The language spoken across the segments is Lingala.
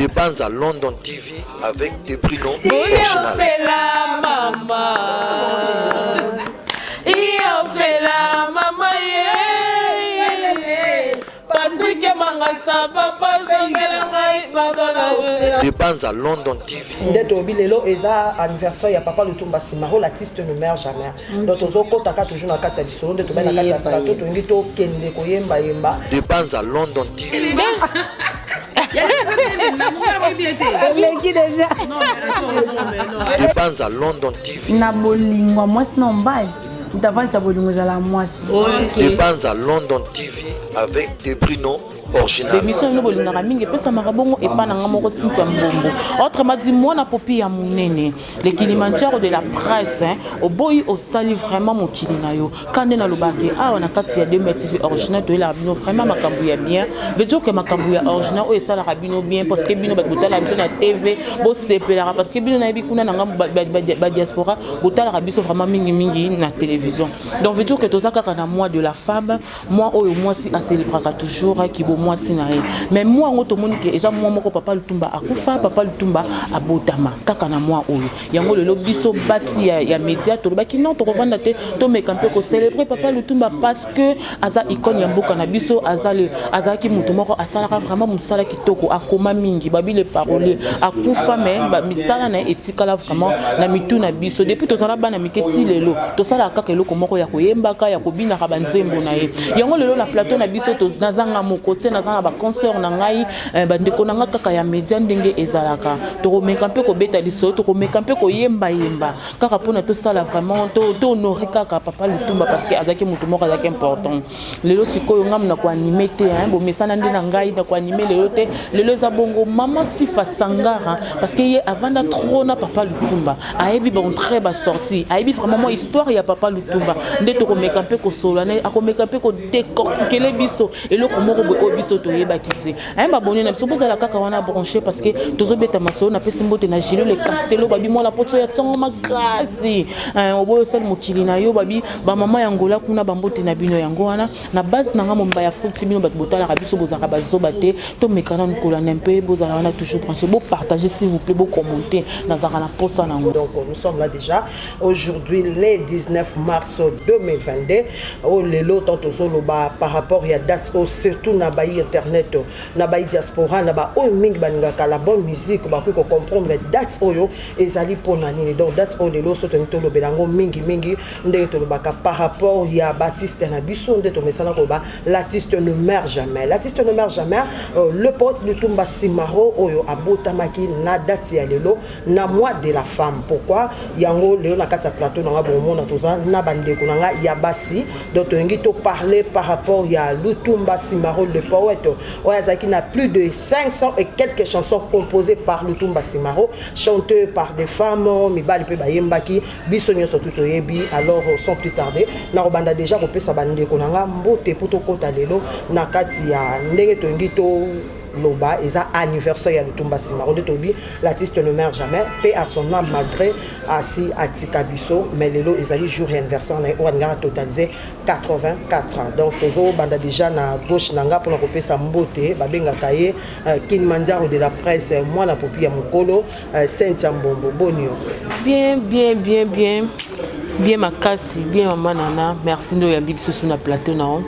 De Banza London TV avec De Bruno original. Mama. Mama Patrick Mangasa papa zongela ngai pardon na De Banza London TV. Nde tolobi lelo eza anniversaire ya papa Lutumba Simaro, l'artiste ne meurt jamais. Donc tozokotaka toujours na kati ya lisolo nde tobai na kati ya plateau, tolingi tokende koyembayemba. De Banza London TV. Eleki déjà. De Banza London TV. Na bolingo ya mwasi na mobali, moto avandisa bolingo ezala mwasi. De Banza London TV avec De Bruno original. Émission bino bolingaka mingi epesamaka bongo epa na nga moko Cynthia Mbombo, autrement dit mwana popi ya monene, le Kilimanjaro de la presse, hein. Oboyi osali vraiment mokili na yo ka nde nalobaki awa na kati ya 2 TV original. Toyelaka bino vraiment makambo ya bien, veut dire que makambo ya original oyo esalaka bino bien, parce que bino bato botala biso na TV bosepelaka, parce que bino nayebi kuna na ngambo badiaspora botalaka biso vraiment mingimingi na télévision. Donc veut dire que toza kaka na mois de la femme, mois oyo mwasi acélébraka toujours kibo mwasi na ye. Mais mois yango tomoni ke eza mois moko papa Lutumba akufa, papa Lutumba abotama kaka na mois oyo. Yango lelo biso basi ya média tolobaki non, tokovanda te, tomeka mpe kocélébrer papa Lutumba, parce que aza icône ya mboka na biso. Azalaki moto moko asalaka vraiment mosala kitoko, akoma mingi, babi le parolier. Akufa, mais misala na ye etikala vraiment na mitu na biso. Depuis tozala bana mike ti lelo, tosalaka kaka eloko moko ya koyembaka, ya kobinaka banzembo na ye. Yango lelo na plateau na biso nazanga moko te, naza na baconsoeur na ngai, bandeko na nga kaka ya média. Ndenge ezalaka, tokomeka mpe kobeta lisolo, tokomeka mpe koyembayemba kaka mpona tosala vraiment tohonorer kaka papa Lutumba, parce que azalaki motu moko azalaki important. Lelo sikoyo ngambu na koanimer te, bomesana nde na ngai na koanimer lelo te. Lelo eza bongo mama Sifa Sangara, parce que ye avanda trop na papa Lutumba, ayebi baentrée basortie, ayebi vraiment mwa histoire ya papa Lutumba. Nde tokomeka mpe kosolola na ye, akomeka mpe kodécortiquer biso eloko moko boye oyo biso toyebaki te. Aye, babone na biso, bozala kaka wana branché, parce que tozobeta masolo. Napesi mbote na Gilo le Castelo, babi mwana poto ya ntongo makasi, oboyi osali mokili na yo, babi bamama ya Ngola kuna, bambote na bino. Yango wana na base na nga momba ya fruti, bino bato botalaka biso bozalaka bazoba te. Tomeka nanu kolanda mpe bozala wana toujours branché, bopartager s'il vous plaît, bocommenter, nazalaka na posa nango. Donc nous sommes là déjà aujourd'hui, le 19 mars 2022. Oyo lelo tant tozoloba par rapport ya date oyo, surtout na bayi internet, na bayi diaspora, na baoyo mingi balingaka la bonne musique, bakoki kocomprendre date oyo ezali mpona nini. Donc date oyo lelo so tolingi tolobela yango mingimingi, ndenge tolobaka par rapport ya baartiste na biso, nde tomesana koloba l'artiste ne meurt jamais, l'artiste ne meurt jamais. Le poète Lutumba Simaro oyo abotamaki na date ya lelo na mois de la femme. Pourquoi yango lelo na kati ya plateau na nga bomona toza na bandeko na nga ya basi? Donc tolingi toparler par rapport ya Lutumba Simaro le poète, oyo azalaki na plus de 500 et quelques chansons composées par Lutumba Simaro, chantées par des femmes, mibali mpe bayembaki, biso nyonso tu toyebi. Alors sans plus tarder, nakobanda déjà kopesa bandeko na nga mbote mpo tokɔta lelo na kati ya ndenge tolingi to loba. Eza anniversaire ya Lutumba Simaro. Nde toyebi, l'artiste ne meurt jamais, paix à son âme, malgré asi atika biso, mais lelo ezali jour ya anniversaire na ye oyo alingaka totaliser 84 ans. Donc tozobanda déjà na gauche na nga mpona kopesa mbote, babengaka ye Kilimanjaro de la presse, mwana popi ya mokolo, Cynthia Mbombo. Boni yo? Bien, bien, bien, bien, bien makasi, bien mama Nana. Merci nde oyambi biso su na plateau na yo.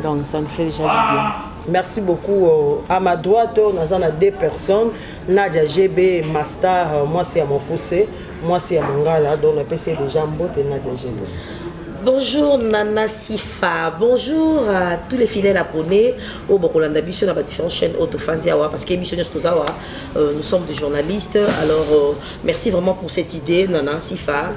Donc ça nous fait déjà du bien. Merci beaucoup. À ma droite, naza na deux personnes, Nadia GB Master, mwasi ya mokuse, mwasi ya mongala. Donc napesi ye déjà mbote, Nadia GB. Bonjour Nana Sifa, bonjour à tous les fidèles abonnés oyo bokolanda biso na ba différentes chaînes Autofandi awa, parce que biso nyonso toza awa, nous sommes des journalistes. Alors merci vraiment pour cette idée, Nana Sifa,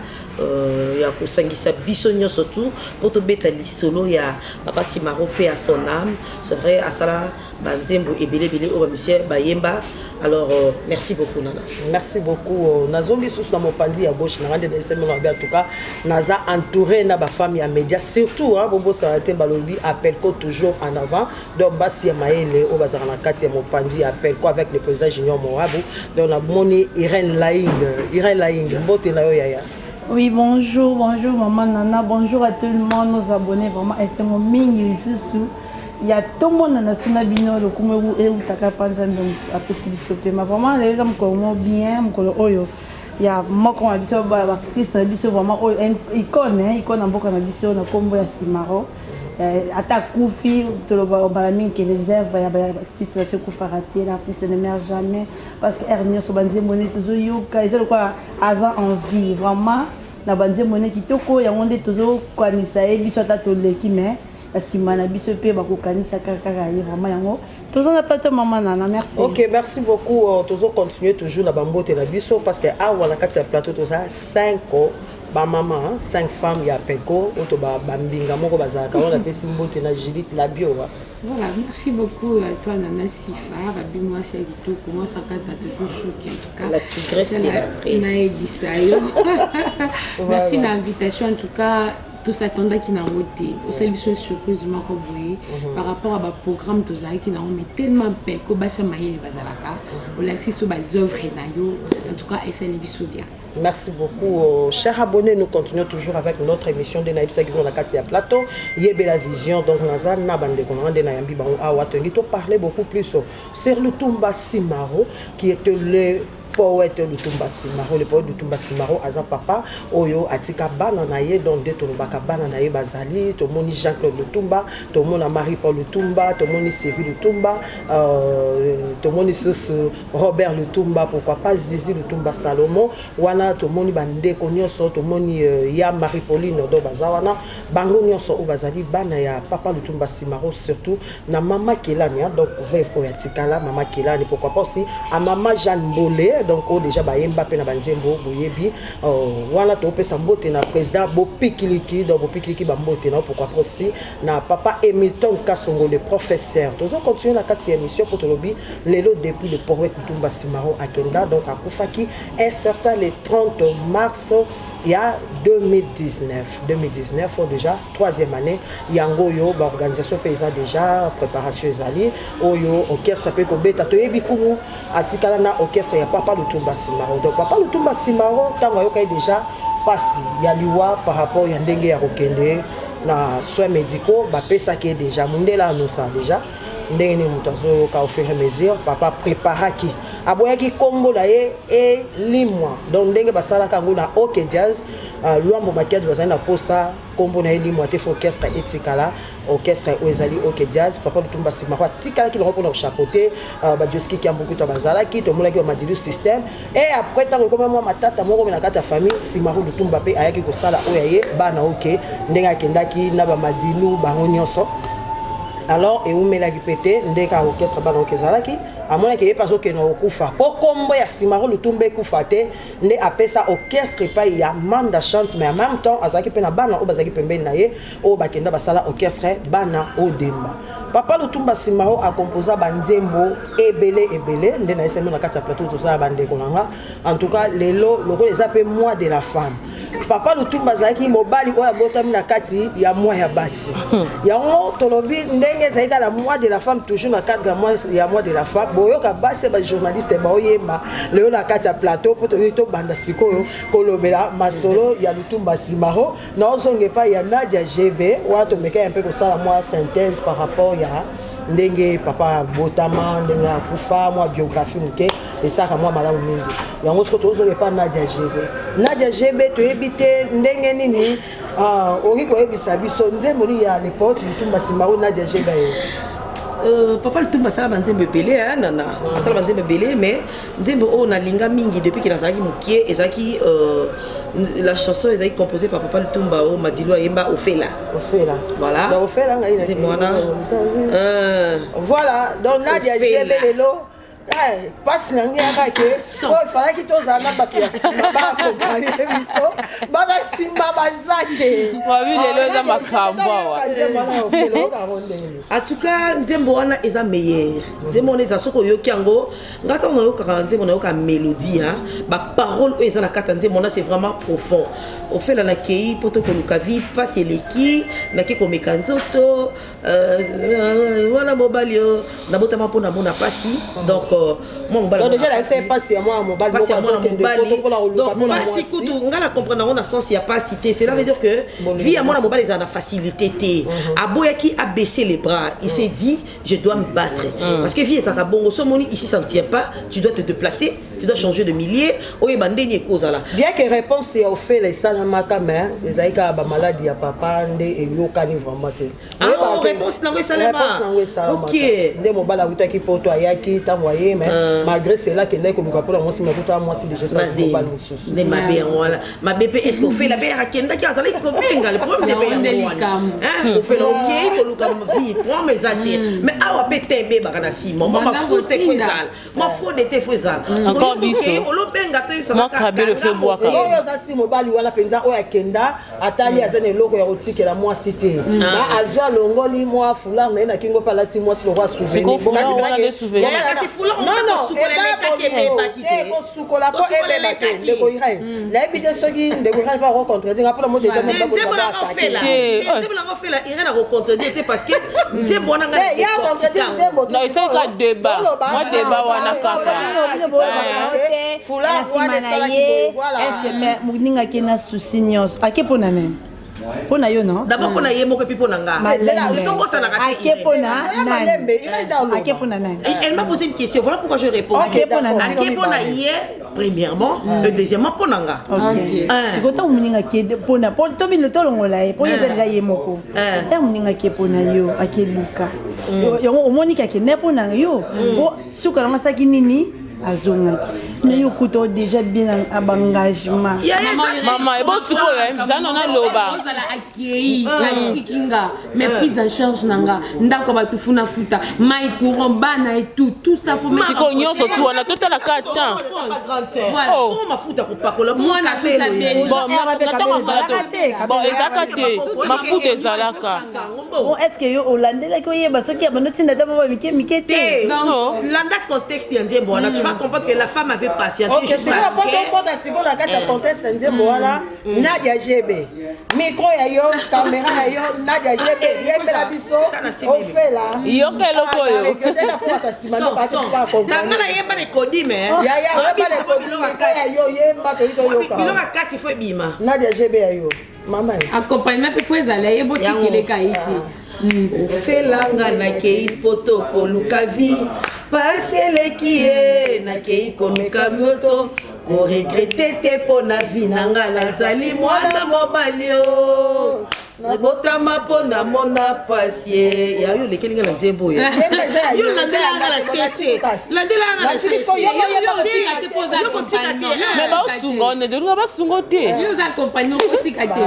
ya kosangisa biso nyonso tout po tobeta lisolo ya papa Simaro, paix à son âme. C'est vrai, asala banzembo ebele ebele oyo bamusicien bayemba. Alors merci beaucoup Nana. Merci beaucoup. Nazongi lisusu na mopanzi ya gauche na nga nde nayesemelo mabe. En tout cas naza entouré na bafemme ya média surtout, bobosana te, balobi Apelco toujours en avant. Donc basi ya mayele oyo bazalaka na kati ya mopanzi ya Apelco avec le président Junior Morabu. Donc namoni Irène Laing. Irène Laing, mbote na yo yaya. Oui, bonjour, bonjour maman Nana, bonjour à tout le monde, nos abonnés, vraiment, esengo mingi lisusu. Ya tomonana so na bino, lokumu eutaka mpa Nzambe apesi biso pema. Vraiment, lelo eza mokolo mo bien, mokolo oyo ya moko na biso, baartiste na biso, vraiment oyo icône, icône na mboka na biso, na nkombo ya Simaro. Ata akufi, toloba mbala mingi ke les œuvres ya baartiste na biso ekufaka te. L'artiste ne meurt jamais, parce que aire nyonso banzembo nde tozoyoka, eza lokola aza en vie vraiment na banzembo nde kitoko. Yango nde tozokanisa ye biso, ata toleki, mais na nsima na biso mpe bakokanisa kaka kaka ye vraiment. Yango toza na plateau, mama Nana, merci. Ok, merci beaucoup. Tozo continuer toujours na bambote na biso, parce que awa na kati ya plateau toza 5 bamama, 5 femmes ya peko oyo to bambinga moko bazalaka wana. Apesi mbote na Judith Labio. Voilà, merci beaucoup à toi, Nana Sifa, Babi mwasi ya kitoko, mwasi akata toujours choqué en tout cas. La tigresse de la presse. Nayebisa yo. Merci na invitation en tout cas. Tosatandaki nango te, osali biso surprise moko boye par rapport à baprogramme tozalaki nango, mais tellement mpeko basi ya mayele bazalaka, olakisi biso baœuvre na yo, en tout cas esali biso bien. Merci beaucoup. Chers abonnés, nous continuons toujours avec notre émission de Naïb Sagino na kati ya plateau. Yebe la vision. Donc, naza na bande ko na yambi bango awa to parler beaucoup plus sur Lutumba Simaro, qui était le poète Lutumba Simaro. Le poète Lutumba Simaro aza papa oyo atika bana na ye, donc nde tolobaka bana na ye bazali: tomoni Jean-Claude Lutumba, tomona Marie-Paul Lutumba, tomoni Sylvie Lutumba, tomoni susu Robert Lutumba, pourquoi pas Zizi Lutumba Salomon wana, tomoni bandeko nyonso, tomoni ya Marie-Pauline. Do baza wana bango nyonso oyo bazali bana ya papa Lutumba Simaro, surtout na mama Kelani, hein, donc veuve oyo atikala, mama Kelani, pourquoi pas aussi a mama Jeanne Mbole. Donc oyo déjà bayemba mpe na banzembo boyebi wana. Topesa mbote na président Bopikiliki, donc Bopikiliki, bambote na, pourquoi pas aussi na papa Hamilton Kasongo, le professeur. Tozo continuer na kati ya émission po tolobi lelo depuis le poète Lutumba Simaro akenda, donc akufaki un certain le 30 mars ya 2019. 2019 oyo déjà troisième année yango oyo. Baorganisation mpe eza déjà, préparation ezali, oyo orchestre mpe kobeta. Toyebi kumu atikala na orchestre ya papa Lutumba Simaro. Donc papa Lutumba Simaro, ntango ayokaki déjà mpasi ya liwa par rapport ya ndenge ya kokende na soins médicaux, bapesaki ye déjà mondele anosa déjà ndenge nini moto azoyoka. Au fur et à mesure papa préparaki, aboyaki nkombo na ye elimwa. Donc ndenge basalaka yango na OK Jazz, Lwambo Makiadi bazali na posa nkombo na ye limwa te, fo orchestre etikala orchestre oyo ezali OK Jazz. Papa Lutumba Simaro atikalaki longo mpona kochapeauter badioski Kiambukuta bazalaki, tomonaki bamadilu système. Et après, ntango ekoma mwa matata moko na kati ya famille, Simaro Lutumba mpe ayaki kosala oyo aye bana OK, ndenge akendaki na bamadilu bango nyonso. Alors ewumelaki mpe te, nde kaka orchestre bana OK ezalaki, amonaki ye mpe azokende kokufa mpo kombo ya Simaro Lutumba ekufa te, nde apesa orchestre epai ya Manda Chante. Mais en même temps azalaki mpe na bana oyo bazalaki pembeni na ye, oyo bakenda basala orchestre bana Odemba. Papa Lutumba Simaro akomposa banzembo ebele ebele. Nde nayesami na kati ya plateau tozala bandeko na nga. En tout cas lelo lokola eza mpe mois de la femme, papa Lutumba azalaki mobali oyo abotami na kati ya mois ya basi. Yango tolobi ndenge ezali kaka na mois de la femme, toujours na cadre ya mois de la femme, boyoka basi ya bajournaliste baoyemba lelo na kati ya plateau, mpo toyoki tobanda sikoyo kolobela masolo ya Lutumba Simaro. Naozonga epai ya Nadia Gb wana, tomeka ya mpe kosala mwa synthèse par rapport ya ndenge papa abotama, ndenge akufa, mwa biographie moke esalaka mwa malamu mingi. Yango siko tozonga epa Nadia Gb. Nadia Gb, toyebi te ndenge nini okoki koyebisa biso nzembo nini ya le poète Lutumba Simaro Nadia Gb ye? Papa Lutumba asala banzembo ebele, nana, asala banzembo ebele, mais nzembo oyo nalinga mingi depuis ke nazalaki mokie ezalaki la chanson ezalaki composée par papa Lutumba, oyo Madilu ayemba, Ofela. Ofela. Voilà. Donc Ofela ngai nzembo wana. Voilà, donc Nadia Gb lelo mpasi na ngai yaka ke oyo efalaki tozala na bato ya nsima baakompanye biso, bana nsima baza te. Wabi lelo eza makambo awa. En tout cas nzembo wana eza meilleur. Nzembo wana eza, soki oyoki yango, nga ntango nayokaka nzembo, nayoka mélodie, baparole oyo eza na kati ya nzembo wana, c'est vraiment profond. Ofela, nakei mpo tokoluka vie, mpasi eleki, nake komeka nzoto wana mobali oyo nabotama mpo namona mpasi. Donc mwa mobali Donc déjà la pasi ya mwana mobali pasi ya moko mwana azokende mobali poto mpona koluka donc mpona pasi mwasi. kutu nga na comprendre yango na sens ya pasi te. Cela veut dire que vie ya mwana mobali ezala na facilité te. Aboyaki abaisser les bras, il s'est dit: je dois me battre, parce que vie ezalaka bongo. So omoni ici ça ne tient pas, tu dois te déplacer, tu dois changer de milieu, oyeba ndeni ekozala. Bien que réponse ya ofele esalamaka, mais ezali kaka bamaladi ya papa nde eyokani vraiment te. Ah, Oyebaka ke- réponse nango esalema. Réponse nango esalamaka. Nde mobali awutaki poto, ayaki ntango aye, mais malgré cela akendaki koluka mpona mwasi, mais kuta mwasi déjà esalaki mobali mosusu. Nde mabe yango wana, mabe mpe. Est ce que ofela mpe akendaki, azalaki kobenga? Le problème nde mpe Yango nde yango wana. likambo. Hein, ofela okei koluka vie, problème eza te, mais awa mpe te ebebaka na nsima mwa Banda mafuta efo kotinda. ezala, mafuta te efo ezala. Encore biso. Olobenga to. Mwa kabelo fe bwaka. Oyo oza si mobali wana mpenza, oyo akenda atali aza na eloko ya kotikela mwasi te, na azwi alongoli mwa foulard na ye na kingo mpe alati mwasi lokwa. Sikoyo foulard wana nde souvenir. Kasi foulard wana kosukola elekaki, ebebaki te. Kosukola mpo Kosukola ebeba te. elekaki. Ndeko Irene, nayebi te soki ndeko Irene mpe akocontredire nga mpona mo déjà. Nzembo nanga ofela. Te, Te, nzembo nanga ofela, Irene akocontredire te, parce que nzembo wana nga ya contredire nzembo. Non, esali kaka débat. Mwa débat wana kaka. Foulard nsima wana na esalaki ye boye, voilà. est-ce mais moninga ake na susi nyonso, ake mpo na nani? Mpo na yo, non? D'abord mpo na ye moko, epi mpo na nga. Malembe. Tobosanaka te, Ake Irene. mpo na Zala nani? malembe, Irene nde aloba. Ake mpo na nani? Elle m'a posé une question, voilà pourquoi je réponds. Ok, Ake mpo na d'accord. nani? Ake mpo na ye premièrement, et deuxièmement mpo na nga. Ok. Ah. Sikoyo ntango moninga ake mpona po tobino tolongola ye mpo ye eza deja ye moko. Ah. Ntango moninga ake mpona yo, akeluka yango, omoniki akende mpona yo po suka nango asalaki nini? Azongaki mais yo kuta o déjà bien na baengagement. Ya, ya, ça, c'est- Mama, ebo sikoyo zano naloba. Ozala akei, atiki nga, mais prise en charge na nga, ndako ya bato, funa futa mai, courant, bana et tout, tout ça faut mettre. Sikoyo nyonso tu wana totalaka temps. Pas grande sœur. Voilà. Oh. Bongo mafuta kopakola, bongo Mwana kabelo susa ya. beli. Bon, Eh, na ntango akala ezalaka te, to bon, ezalaka te, mafuta ezalaka. Bon, est ce que yo olandelaki oyeba soki abando ntinda ta boba mike mike te? Te. Non. Landa contexte ya nzembo wana, tu vas comprendre que la femme avait patienté Ok, jusqu'à sikoyo ce po que tokɔta sikoyo na kati ya contexte ya nzembo wana. Nadia Gb, micro ya yo, caméra ya yo. Nadia Gb, yembela biso ofela. Yoka eloko oyo. Nanga nayemba na ekodi me Yaya, oyeba na ekodi ya yo, yemba toyi toyoka. Biloko ya kati fo ebima. Nadia Gb, ya yo mama ye. Accompagnement mpe fo ezala ye, botikeleka ye te. Ofelanga nakei poto koluka vie, pasi eleki ye, nakei koluka nzoto, koregretter te mpo na vie na nga. Nazali mwana mobali o nabotama mpo namona pasi ye. Ya yo olekeli nga na nzembo oyo. Yemba eza ya Yo yo, landelanga na cc, landelanga na Natiki cc. so, yo yemba. Otika te mpo oza Yo kotika te, accompagnement. Mais baosunga one olinga basunga te. Yo oza accompagnement, okotika te.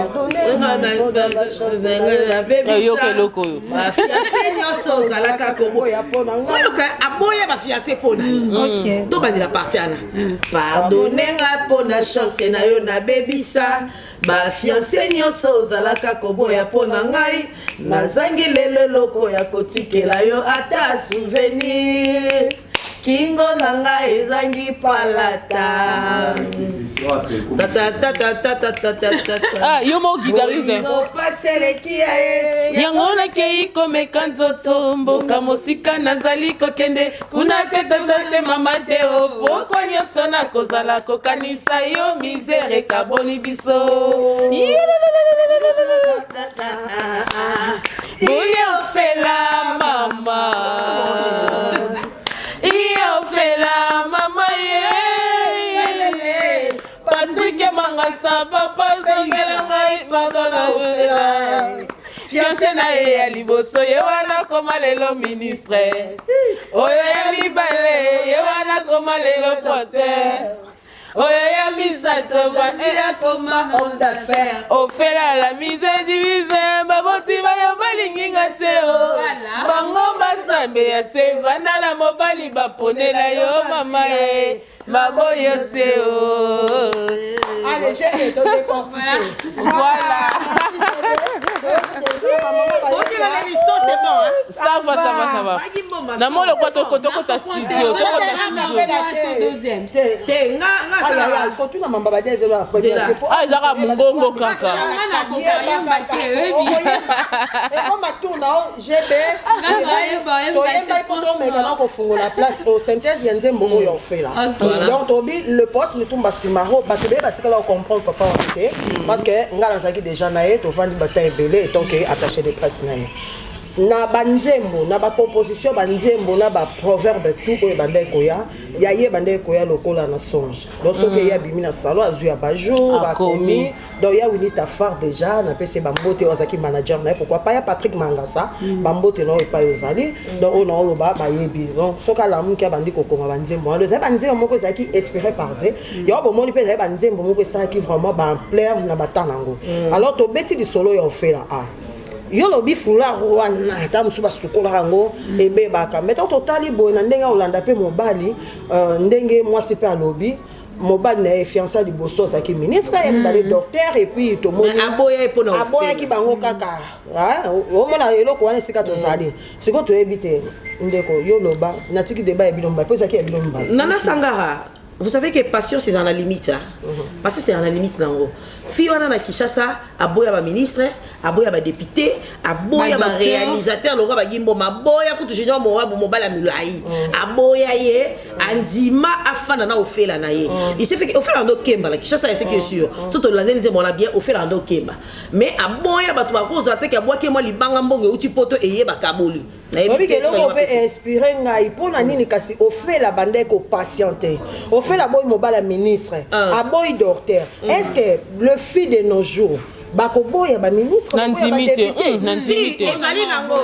Yoka eloko oyo. Bafiancé nyonso ozalaka koboya mpo na nga. Oyoka aboya bafiancé mpo na ye. Tobandela partie wana: pardonne nga mpo na chance na yo nabebisa, bafiancé nyonso ozalaka koboya mpo na ngai, nazangi lelo eloko ya kotikela yo ata souvenir, kingo na ngai ezangi palata. Ah, yo moko guitariste. Pasi eleki ya ye. Yango nakei komeka nzoto mboka mosika, nazali kokende kuna te, tata te, mama te o, pokwa nyonso nakozala kokanisa yo, misère ekaboli biso. Boye ofela mama, iofela mama ye, Patrik Mangasa, papa zongela ngai pardon na ofela. Fiancé na ye ya liboso ye wana koma lelo ministre, oyo ya mibale ye wana koma lelo porteur, oyo ya misato bandi akoma homme d'affaires. Ofela la misère divise, baboti bayo balingi nga te o. Voilà. Bango basambe ya se vanda na mobali baponela yo mama ye maboyo te o. Allez, je vais te décortiquer. Voilà. Bokela l'émission, c'est bon, hein? Ça va, ça va, ça va. Bagi mboma, Na son. mo lokwa tokota studio, tokota studio. Deuxième. Te, nga nga sala. Kotuna mamba badia ezelo ya Zela. première. Ah, ezaka mongongo kaka. Ekoma tour na o gb. Toyembai mpo tomeka na kofungola place o synthèse ya nzembo oyo ofela. Donc tobi le pote Lutumba Simaro, bato beye batikala kocomprendre papa wana te, parce que ngai nazalaki déjà na ye, tovandi bata ebele etant que attaché de presse na ye, na banzembo, na bacomposition, banzembo na baproverbe, tout oyo ebandaki koya ya ye ebandaki koya lokola na songe. Donc soki ye abimi na salon, azwi ya bajour, akomi. Donc ya Willi Tafar déjà napesi ye bambote, oyo azalaki manager na ye. Pourquoi pas ya Patrick Mangasa, bambote na oyo epai ozali. Donc oyo naoloba bayebi. Donc soki alamuki, abandi kokoma banzembo wana. Ezali banzembo moko ezalaki inspiré par Dieu. Yango bomoni mpe ezali banzembo moko esalaki vraiment baampleur na bata nango. Alors tobeti lisolo ya ofela. A yo lobi foulard wana, ata mosusu basukolaka yango, ebebaka. Mais tango totali boye na ndenge olanda mpe mobali, ndenge mwasi mpe alobi, mobali na ye fiancé liboso azalaki ministre, ye mibale docteur, et puis tomoni Mais aboya ye mpona ofela. Aboyaki bango kaka. Ah, omona eloko wana esika tozali sikoyo, toyebi te. Ndeko, yo loba, natiki débat ya bino mibale mpo ezalaki ya bino mibale. Nana Sangara, vous savez que patience c'est dans la limite, hein? Patience c'est dans la limite nango. Fille wana na Kinshasa, aboya ba ministre, aboya ba député, aboya ba Ba docteur. Réalisateur lokola ba Gimbo, aboya kutu Junior Mowabu, mobala milai. Aboya ye, andima afanda na ofela na ye. Il s'est fait que ofela ndo kemba na Kinshasa, c'est que sûr. Surtout la nzembo mona bien ofela ndo kemba. Mais aboya bato bakoza te ke abwaki mwa libanga, mbongo euti poto eyeba kaboli. Nayebi oyebi te ke eloko mpe inspiré ngai mpo na nini? Kasi ofela bandeki kopatiente, ofela aboyi mobali ya ministre, Ah. aboyi docteur. Est ce que le fille de nos jours bakoboya baministre? Na ndimi te, na ndimi te. Ezali nango.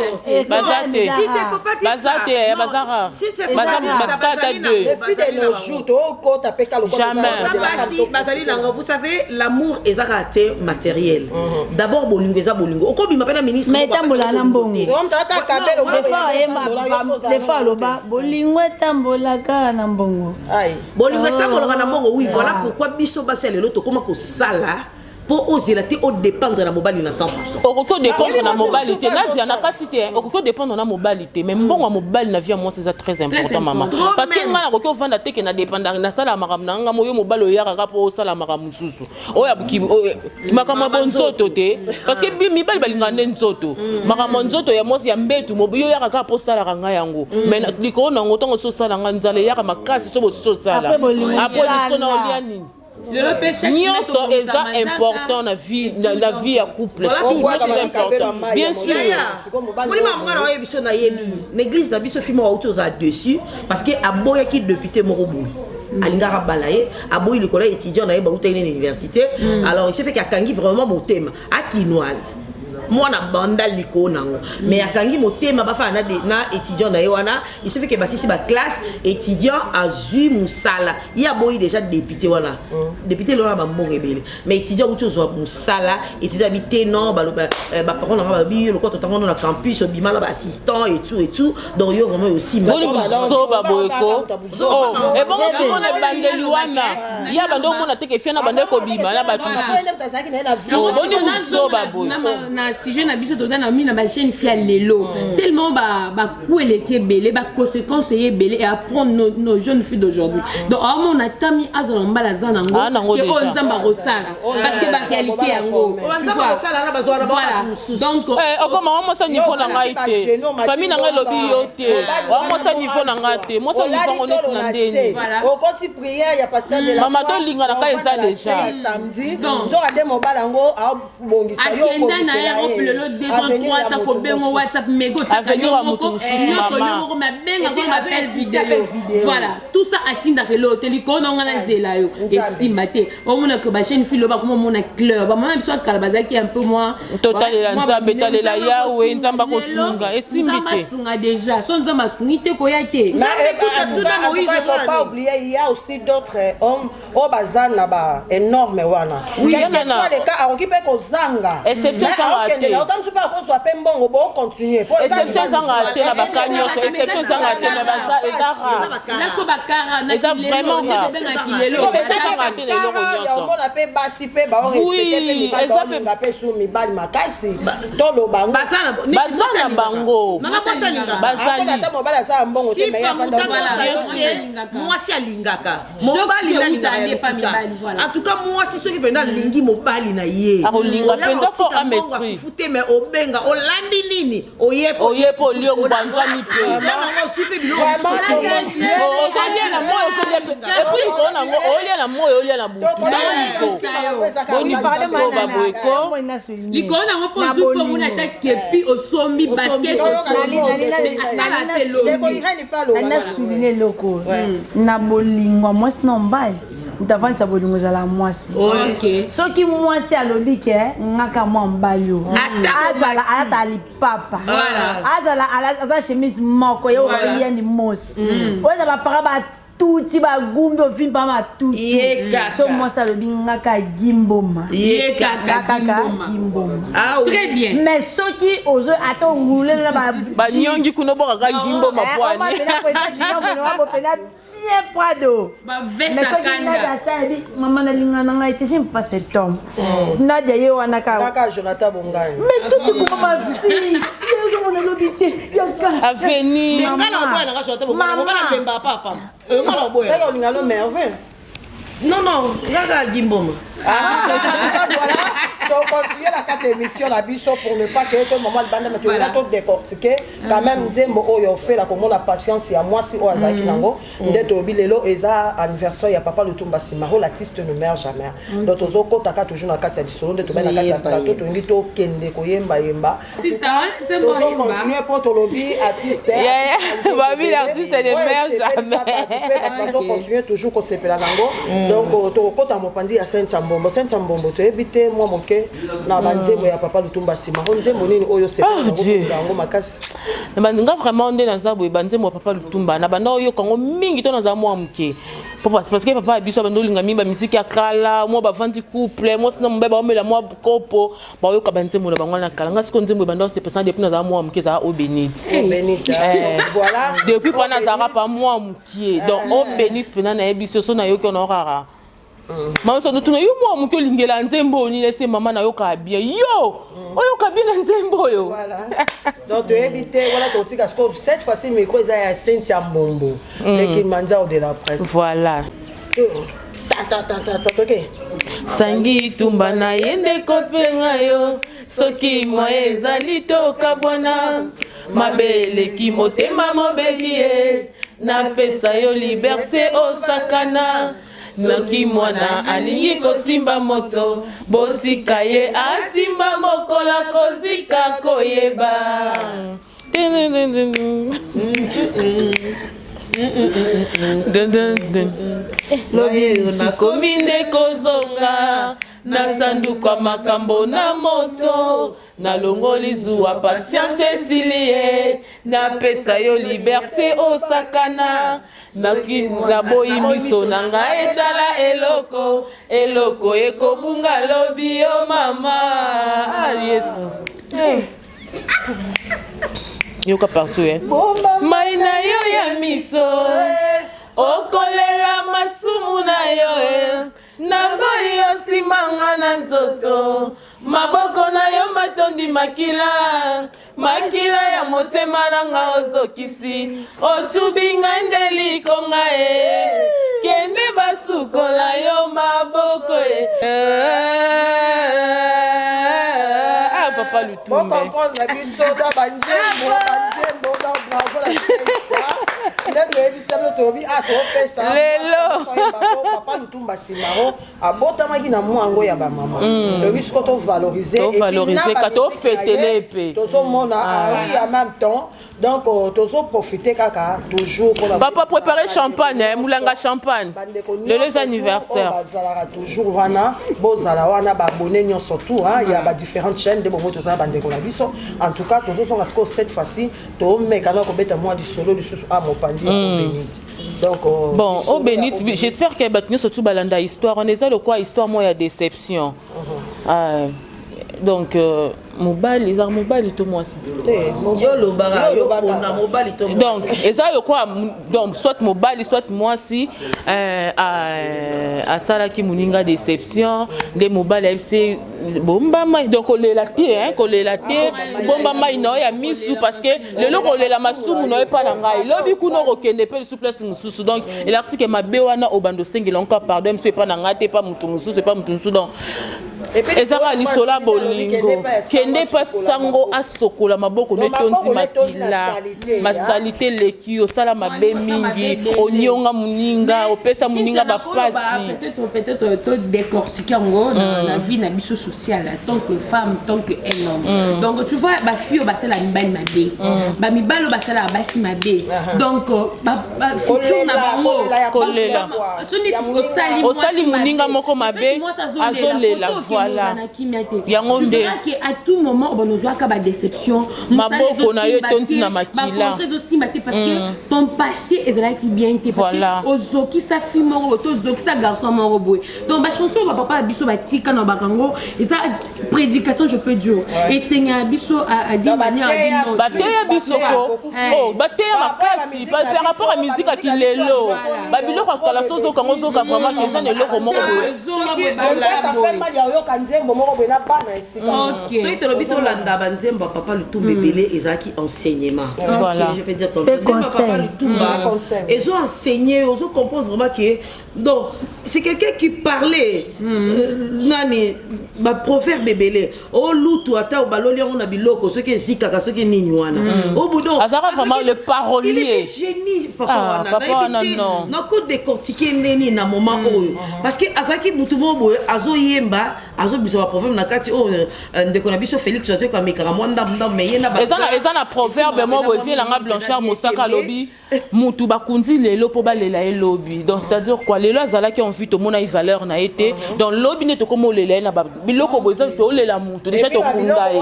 Baza te. Si te, faut pas dire Baza ça. te, ya Non. baza rare. Si te, faut Baza pas dire ça, batika ata bazali deux. nango. Le fille de nos jours, tokota mpe ka lokola Jamais. Baza basi bazali nango. Vous savez, l'amour ezaka te matériel. D'abord bolingo eza bolingo, okobima mpe na ministre Mais moko etambola apesa na bolingo mbongo. te. Des fois aloba bolingo etambolaka na mbongo. Bolingo etambolaka na mbongo, oui. Voilà pourquoi biso basi ya lelo tokóma kosala mpo ozela te odépendre na mobali na 100. Okoki odépendre na mobali te, Nadia, na kati te. Okoki odépendre na mobali te, mais mbongo ya mobali na vie ya mwasi eza très important, mama. Trop Parce que même. ngai nakoki ovanda te ke na dépendre, nasala makambo na nga mo. Yo mobali oyakaka mpo osala makambo mosusu oyo oyo makambo ya bonzoto te, parce que mibali balingaka nde nzoto, makambo ya nzoto ya mwasi ya mbetu. Yo oyaka kaka mpo osalaka ngai yango, mais likolo nango ntango osi osala ngai, nzala eyaka makasi so bosi osala. Après bolingo Après lisiko na ezala. olia nini? Lelo mpe chaque Nyonso semaine eza tobongisa manzaka. important na vie, na vie ya couple. Voilà Tout pourquoi nyonso eza important, bien sûr. Molima mongana oyebi biso, nayebi na église na biso, fille moko auti ozala dessus parce que aboyaki député moko boye alingaka bala ye, aboyi likolo ya étudiant na ye bautaki nini université. Alors il s'est fait qu'akangi vraiment motema akinoise, mwana banda likolo nango, mais akangi motema bafana na étudiant na ye wana. Il se fait que basisi baclasse, étudiant azwi mosala, ye aboyi déjà député wana. Député lelo wana bambongo ebele, mais étudiant uti ozwa mosala, étudiant abi te non, baparent nanga balobi yo lokola totango na campus, obima na baassistant et tout et tout, donc yo vraiment osimba. Boni buzoba boye ko. Oh, ebongo sikoyo na ebandeli wana ya bande omona teke fia na bande kobima na bato mosusu. Oh, boni buzoba boye. Na sujet na biso, toza na mi na bajeune fille ya lelo, tellement bacoup eleki ebele, baconséquence eye ebele et apprendre nos jeunes filles d'aujourd'hui. Donc aomona tami azala mobali aza Ah, nango nango ke oyo déjà. Nzambe akosala, parce que baréalité yango. Nzambe akosala na bazwa na Voilà. bato mosusu. Donc Eh, okoma wa mwasi niveau na ngai te, famille na ngai elobi yo te, wa mwasi niveau na ngai te, mwasi niveau yango neti na ndeni. Voilà. Okoti prière ya pasteur de la Mama, foi, tolingana ka eza ovanda na déjà. se ya samedi, Donc. nzoka nde mobali yango aobongisa yo. Akenda na ye Europe lelo 2 ans, 3 ans, kobengo WhatsApp mego. Avenir ya moto mosusu, Nyonso mama. yo moko, me abenga Et puis, ngo bapel azo-insiste appel video. vidéo. Voilà, tout ça atindaka eloko te likolo na nga nazela yo. Nzambe. Esimba te. Omonaka bajeune fille loba koma omona clair, bamama biso akala bazalaki un peu moins. Totalela Nzambe, talela Yawe, Nzambe akosunga. Esimbi Nzambe te. asunga déjà. So Nzambe asungi te, koya te. Mais écoute, en tout tout cas, na Moïse il faut ozala pas nini? oublier, il y a aussi d'autres hommes oyo baza na ba énorme wana. Oui, Quel que nana. soit le cas, akoki mpe kozanga. Exception Mais kaka aokende te. Ota mosusu mpe akozwa mpe mbongo bocontinue. Exception ezangaka te na baka nyonso, exception ezangaka te, mais baza, eza rare. Naso bakara. Eza vraiment rare. Exception ezangaka te na eloko nyonso. Omona mpe basi mpe baorespecte mpe mibali, baolinga mpe su mibali makasi, toloba yango. Baza na bango. Bazali. Ata mobali asala mbongo te, mais ye afanda. Mwasi alingaka mobali nde alingaka ya lokuta. En tout cas, mwasi soki mpenza alingi mobali na ye, Akolinga mpenza fo ame esprit. Fufu te, mais obenga olambi nini, oye. Oye mpo oliongo banzwami mpe. Yango osui mpe biloko. Ozolia na moi, ozolia mpe, et puis likolo nango olia na moi, olia na butu. Tala niveau boni biso baboye ko. Likolo nango mpo ozwi mpo omoni ata kepi, osombi basket, osombi, asala te lobi. Nalina souligne eloko na bolingo ya mwasi na mobali. Moto avandisa bolingo ezala mwasi. Soki mwasi alobi ke ngaka mwa mobali oyo, azala alata lipapa, azala aza chemise moko, ye oyo yendi mosi oyo eza bapara batuti bagumbi ovimpa matutu. So mwasi alobi ngaka gimboma, kaka gimboma. Très bien. Mais soki ozo ata owule na banyongi kuna, obokaka gimboma pwani. Pena bien prado. Mais soki Nadia ata yebi mama nalinga na ngai te, j'aime pas cet homme, Nadia ye wana kaka Jonathan Bongai. Mais tout kuma, ma fille, ye ozomona lobi te yaka. Avenir. Olinga no merveille. Non, non, kaka gimboma. Voilà, tocontinue na kati ya émission na biso pour ne pas que to mama libanda, mais tolinga todécortiquer quand même nzembo oyo ofela komona patience ya mwasi oyo azalaki nango. Nde toyebi lelo eza anniversaire ya papa Lutumba Simaro, l'artiste ne meurt jamais. Donc tozokotaka toujours na kati ya lisolo nde tobai na kati ya plateau, tolingi tokende koyembayemba, tozocontinue mpo tolobi artiste. Babi, l'artiste ne meurt jamais. Bazocontinue toujours kosepela nango. Donc tokokota mopanzi ya Sainte Mbombo. Sainte Mbombo, toyebi te mwa moke na banzembo ya papa Lutumba Simaro, nzembo nini oyo sepela yango makasi? Nga vraiment, nde naza boye, banzembo ya papa Lutumba na banda oyoka yango mingi to naza mwa moke, parce que papa ya biso abanda olinga mingi bamisiki ya kala, mwa bavandi couple, mwasi na mobali baomela mwa kopo, baoyoka banzembo na bango na kala. Nga siko nzembo ebanda osepesa depuis nazala mwa moke ezala Eau Bénite. Depuis mpo nazalaka pa mwa mokie, donc Eau Bénite mpena nayebi so so nayoki ono kaka mama so tuna yo mwa moke olingela nzembo oyo nini? Ese mama nayoka bien, yo oyoka bien na nzembo oyo. Donc toyebi te wana, totika siko cette fois-ci micro eza ya Cynthia Mbombo, le Kilimanjaro de la presse. Voilà. Toke. Sangi tumba na ye nde kopenga yo, soki moye ezali tokabwana, mabe eleki motema mobeli ye, napesa yo liberté osakana. Soki mwana alingi kosimba moto, botika ye asimba, mokola kozika koyeba. Lobi nakomi nde kozonga na sanduku ya makambo na moto, nalongoli zuwa, patience esili ye, napesa yo liberté osakana. Naboyi miso na ngai etala eloko, eloko ekobunga lobi yo mama. Ah, Yesu. Hey. Yoka partout, eh? Mai na yo ya miso okolela masumu na yo, eh. Naboyi yo nsimanga na nzoto, maboko na yo matondi makila, makila ya motema na nga ozokisi, otubi ngai nde likonga e, kende basukola yo maboko e. Ah, papa Lutumbe. Bocomprendre biso do banzembo, banzembo do. Bravo na Cynthia. Nde toyebisa bino, toyebi a topesa Lelo. papa Lutumba Simaro abotamaki na mwango ya bamama, toyebi siko tovalorize. Tovalorize ka, tofetele pe. Tozomona, ah oui, en même temps donc tozoprofite kaka toujours mpona Papa, préparez champagne, eh, moulanga champagne. Bandeko Lelo eza anniversaire. Oyo bazalaka toujours wana, bozala wana, baabonné nyonso tout ya badifférentes chaînes nde bongo tozala bandeko na biso. En tout cas, tozozonga sikoyo cette fois-ci, tomeka na kobeta mwa lisolo lisusu a mopanzi ya Eau Bénite. Donc Bon, lisolo Eau ya Bénite, Eau Bénite. j'espère que bato nyonso tu balanda histoire wana, eza lokwa histoire moko ya déception. Ah, Donc mobali, ezaka mobali to mwasi? Yo olobaka, yo pona mobali to mwasi. Donc eza lokola, donc soit mobali, soit mwasi, asalaki moninga déception nde mobali ayebisi: "Bomba mai." Donc kolela te, hein, kolela te, bomba mai na yo ya misu, parce que lelo kolela masumu na yo epa na ngai, lobi kuna okokende mpe lisu place mosusu. Donc elakisi ke mabe wana obanda osengela nka pardon misu epa na ngai te, epa motu mosusu, epa motu mosusu. Donc ezaka lisolo ya bolingo. Kende epa sango asokola maboko no etondi makila, masalite eleki, osala mabe mingi, onionga moninga, opesa moninga bapasi. Peut-être to décortiquer yango na vie na biso sociale, tant que femme, tant que un homme. Donc tu vois, bafille oyo basala mibali mabe, bamibali oyo basalaka basi mabe, donc futur na bango. Kolela. Osali moninga moko mabe, azolela, voilà. Yango nde. Ke à tout moment obana ozwaka badéception. Maboko na yo etondi na makila. Ezosimba te parce que ton passé ezalaki bien te, parce que ozokisa fille moko boye to ozokisa garçon moko boye. Donc bachanson oyo bapapa ya biso batika na bakango eza prédication, je peux dire, esengela biso à d'une manière. Bateya biso ko, oh, bateya makasi par rapport à musique ya kilelo. Babiloko ya kala, so ozokango, ozoka vraiment ke eza na eloko moko boye. Oyoka nzembo moko boye na bana esika. Soki tolobi tolanda banzembo ya papa Lutumba, ebele ezalaki enseignement. Je peux dire comme papa Lutumba ezo enseigner, ozo comprendre vraiment que donc c'est quelqu'un qui parlait nani, baproverbe ebele olutu, ata baloli yango na biloko, soki ezikaka, soki nini wana. Azalaka vraiment le parolier. Il était génie, papa wana. Nako décortiquer ndeni na moment oyo, parce que azalaki mutu moko boye, azoyemba, azobimisa baproverbe na kati oyo. Ndeko na biso Félix azoyoka, amekaka mwa ndambu ndambu, me ye na Eza na proverbe moko boye, vie nanga Blanchard Mosaka alobi: "Mutu bakundi lelo mpo balela ye lobi." Donc c'est à dire quoi? Lelo azalaki en vie, tomona ye valeur na ye te. Donc lobi nde tokoma olela ye na biloko boye, eza tolela mutu déjà tokunda ye.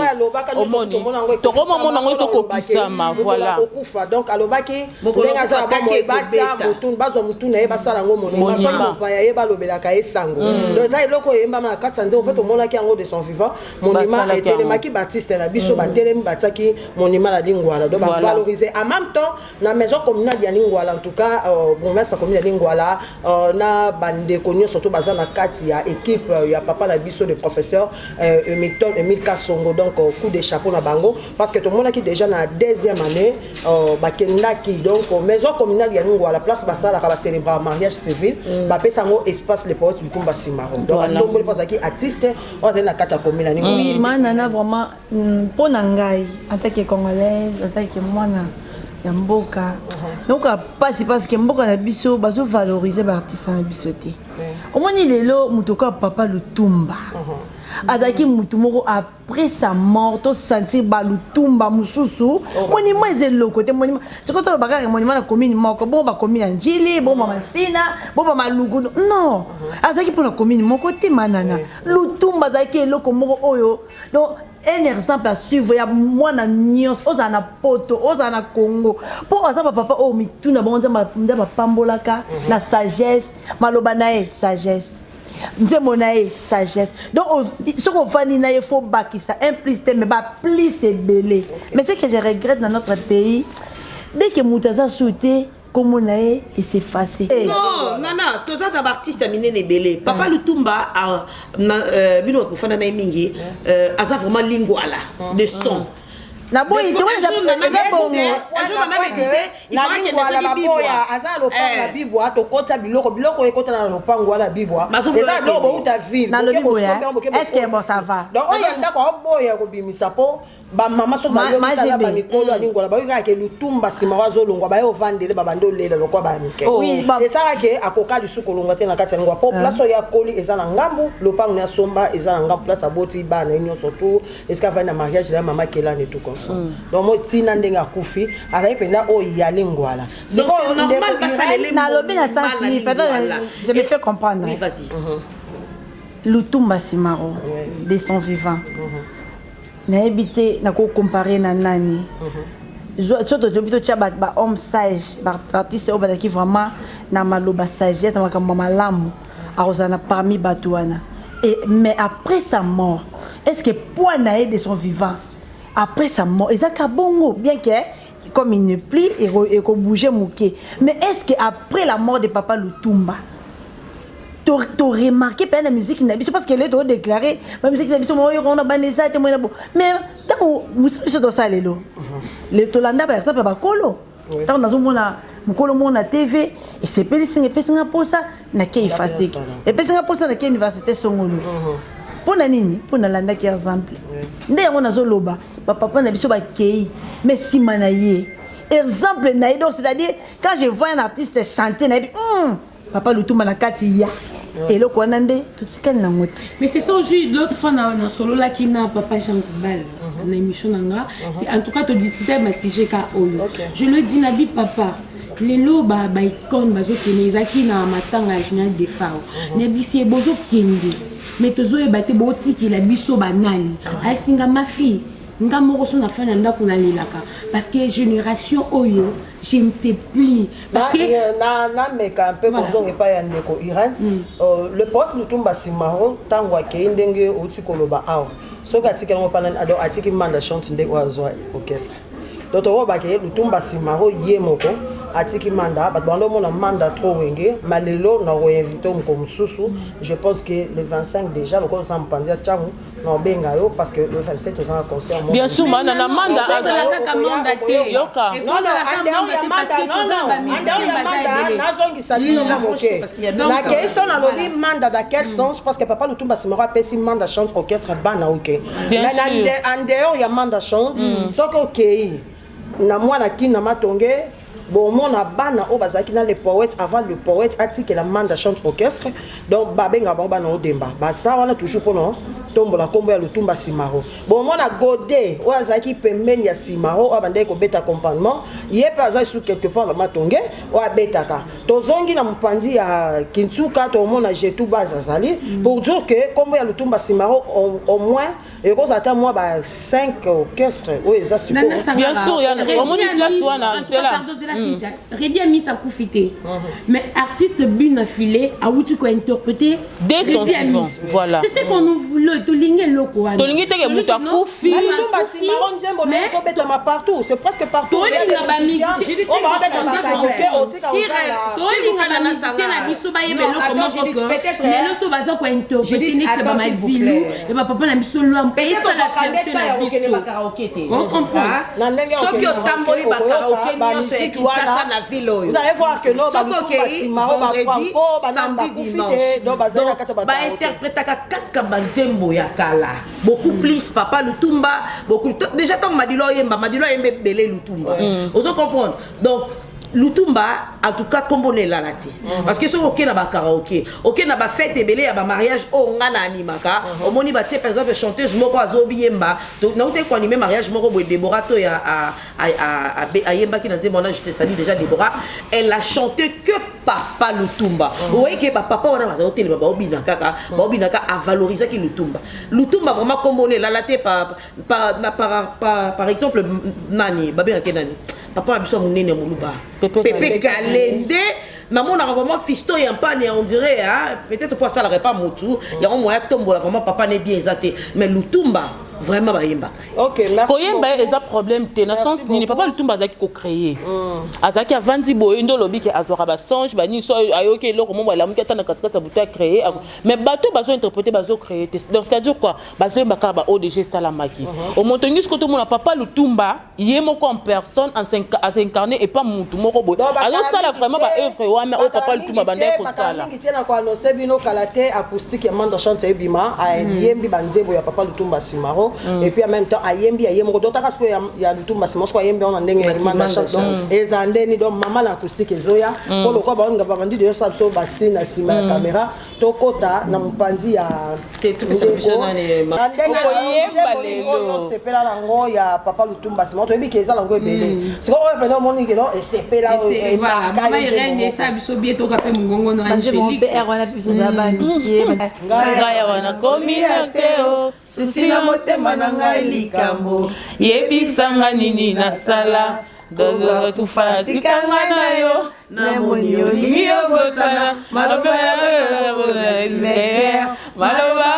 Omoni, tokomamona yango ezokokisama, voilà. Kokufa, donc alobaki ndenge aza na bomoi, batia motu, bazwa motu na ye, basala yango monima. Soki mopaya ye, balobelaka ye sango. Donc eza eloko eyembama na kati ya nzembo mpe tomonaki yango de son vivant. Monument etelemaki, baartiste na biso batelemi, batiaki monument na Lingwala, donc bavaloriser en même temps na maison communale ya Lingwala. En tout cas, bourgmestre commune ya Lingwala na bandeko nyonso to baza na kati ya équipe ya papa na biso de professeur Milton Emile Kasongo, donc coup de chapeau na bango, parce que tomonaki déjà na deuxième année bakendaki donc maison communale ya Lingwala, place basalaka, bacélébra mariage civil, bapesa yango espace le poète Lutumba Simaro. Donc atomboli mpo azalaki artiste oyo azali na kati ya commune ya Lingwala. Oui, manana, vraiment, mpo na ngai en tant que Congolaise, en tant que mwana ya mboka, nayoka mpasi parce que mboka na biso bazovalorize baartiste na biso te. Omoni, lelo moto okoya, papa Lutumba azalaki motu moko, après sa mort tosentir balutumba mosusu. Monument eza eloko te. Monument, soki toloba kaka monument na commune moko, bongo bacommune ya Njili, bongo bamasina, bongo bamaluku, non, azalaki mpona commune moko te. Manana Lutumba azalaki eloko moko oyo, donc un exemple à suivre ya mwana nyonso, ozala na Poto, ozala na Congo, mpo aza bapapa oyo mituna bango Nzambe apambolaka na sagesse. Maloba na ye sagesse, nzembo na ye sagesse. Donc soki ofandi na ye, faut bakisa un plus te, mais baplus ebele. Mais ce que je regrette dans notre pays, dès que moto aza su te, kombo na ye es'efface. Non, nana, toza na baartiste ya minene ebele. Papa Lutumba, bino bato bofanda na ye mingi, aza vraiment Lingwala de son. Naboyi te, wana eza bongo. Na Lingwala baboya, aza na lopango na Bibwa, tokotisa biloko, biloko ekota na lopango wana Bibwa, eza biloko bouta ville. Nalobi boye, est ce que bon, ça va? Donc oyo ya ndako aoboya kobimisa, mpo bamama so bayoki, tala, bamikolo ya Lingwala bayoki kaka ke Lutumba nsima wa azolongwa, baye ovandele, babandi olela lokwa bamike. Esalaka ke akoka lisusu kolongwa te na kati ya Lingwala, mpo place oyo akoli eza na ngambu, lopango na asomba eza na ngambu, place aboti bana ye nyonso, tu esika avandi na mariage na mama Kelani, tout comme ça. Donc mo ntina ndenge akufi, azali mpenza oyo ya Lingwala. Nalobi na sens ni, peut-être je me fais comprendre. Oui, vas-y. Lutumba Simaro de son vivant, nayebi te nakocompare na nani. So tozobi totya bahomme sage, baartiste oyo bazalaki vraiment na maloba sagesse, na makambo ya malamu, akozala na parmi bato wana. Et mais après sa mort, Est ce que poids na ye de son vivant après sa mort eza ka bongo, bien que comme il ne plie ekobouge moke, mais est ce que après la mort de papa Lutumba, to remarqué mpe na musique na biso? Parce que lelo todéclaré bamusique na biso moyoka wana bana eza te moyena bo, mais ntango mosala biso tosala lelo, tolanda par exemple bakolo. Ntango nazomona mokolo moko na TV, esepelisinga, epesinga mposa nake IFASIC, epesinga mposa nake université songolo. Mpo na nini? Mpo nalandaki exemple. Nde yango nazoloba, bapapa na biso bakei, mais nsima na ye, exemple na ye. Donc c'est à dire, quand je vois un artiste chanter, nayebi papa Lutumba na kati ya eloko wana, nde totikali nango te. Mais c'est ça aussi, l'autre fois na sololaki na papa Jean Goubal na émission na nga. En tout cas, todiscute basujet ka oyo. Je le dis, nabi papa, lelo baicône bazokende. Ezalaki na matanga ya général Defao, nayebisi ye: bozokende, mais tozoyeba te botikela biso banani. Ayesinga: ma fille, nga moko so na fa na ndako nalelaka, parce que génération oyo, je ne sais plus, parce que Nameka mpe kozonga epai ya ndeko Irene. Le pote Lutumba Simaro, ntango akei, ndenge outi koloba awa, soki atiki yango mpana, donc atiki Manda Chante nde oyo azwa orchestre. Donc tokoyebaka ye Lutumba Simaro ye moko atiki Manda. Bato bando omona Manda trop Wenge. Ma lelo na koinvite moko mosusu, je pense que le 25 déjà, lokola oza mopanzi ya ntango, na obenga yo, parce que le 27 oza na concert. Bien sûr, mana na Manda. Kaka Manda te. Yoka. Nazongisa bino moke. Nakei so nalobi Manda dans quel sens? Parce que papa Lutumba Simaro apesi Manda Chante orchestre bana, oke. Mais en dehors ya Manda Chante, soki okei na mwana kini na Matonge, bomona bana oyo bazalaki na le poète avant le poète atikela Manda Chante orchestre. Donc babengaka bango bana Odemba, baza wana toujours mpona tombola nkombo ya Lutumba Simaro. Bomona Gode oyo azalaki pembeni ya Simaro, oyo abandaki kobeta accompagnement, ye mpe aza su quelque part na Matonge oyo abetaka. Tozongi na mopanzi ya Kinsuka, tomona Jetu Base azali. Pour dire que nkombo ya Lutumba Simaro, au moins ekozala ata mwa ba 5 orchestre oyo eza. Bien sûr, omoni place wana. Redi Amis akufi te, mais artiste Buna Filé awuti kointerpréter. Dès son vivant, voilà. C'est ce qu'on nous voulait. Tolingi eloko wana. Tolingi teke moto akufi. Lutumba Simaro, nzembo na ezobetama partout, c'est presque partout. Tolinga bamusicien na biso bayeba eloko moko ke lelo so baza kointerpréter neti bamadilu ya bapapa na biso lwambo, esala fierté na biso. Soki otamboli bakaraoke nyonso ya Kinshasa, na ville oyo, soki okei vendredi, samedi, dimanche, bainterprétaka kaka banzembo ya kala, beaucoup plus papa Lutumba, beaucoup. Déjà ntango Madilo oyemba, Madilo ayemba ebele Lutumba, ozo comprendre. Donc Lutumba, en tout cas, kombo na elala te, parce que soki okei na bakaraoke, okei na bafête ebele ya bamariage oyo nga na animaka, omoni batie par exemple chanteuse moko azobiyemba. Nauti koanime mariage moko boye, Débora to ayembaki na nzembo wana. Je te salue déjà, Débora. Elle a chanté que papa Lutumba. Oyebi ke bapapa wana baza kotelema, baobina kaka, baobinaka, avalorisaki Lutumba. Lutumba vraiment, kombo na elala te. Par exemple nani babengaki, nani papa na biso ya monene ya moluba? Pepe Kalende. Namonaka vraiment fiston ya mpani, on dirait peut-être po asalaka epa motu yango moya tombola vraiment papa ne bien eza te, mais Lutumba vraiment bayembaka. Koyemba ye eza problème te. Na sens nini? Papa Lutumba azalaki kocréer, azalaki avandi boye nde olobi ke azwaka basonge banini, so ayoki eloko mo alamuki ata na katikati ya butu, acréer. Mais bato bazointerpréter, bazocréer te. Donc c'est à dire quoi? Bazoyemba kaka ba odg esalamaki. Omoto nyonso ko tomona papa Lutumba ye moko en personne as'incarne epa mutu moko boye azosala vraiment baœuvre wana oyo papa Lutumba bandaki kosala. Mingi te na koannonce bino kala te, acoustique ya Manda Chante ebima, ayembi banzembo ya papa Lutumba Simaro, et puis en même temps ayembi ya ye moko. Donc taka sikoyo ya Lutumba Simaro, sikoyo ayembi yango na ndenge ya Manda Chante. Donc eza ndeni, donc mama na acoustique ezoya mpo lokwa baoninga babandi deyo sala biso basi na nsima ya caméra. Tokota na mopanzi ya na ndenge oyo osepela nango ya papa Lutumba Simaro. Toyebi ke eza nango ebele. Sikoyo oyo mpenza omoni ke no esepela. Esa biso bie toka mpe mongongo no Angélique. Wana biso oza bamikie. Ngai awa nakomi na te o susi na motema na ngai likambo. Yebisanga nini nasala, tufa tikanga na yo, namoni olingi obosana maloba, maloba.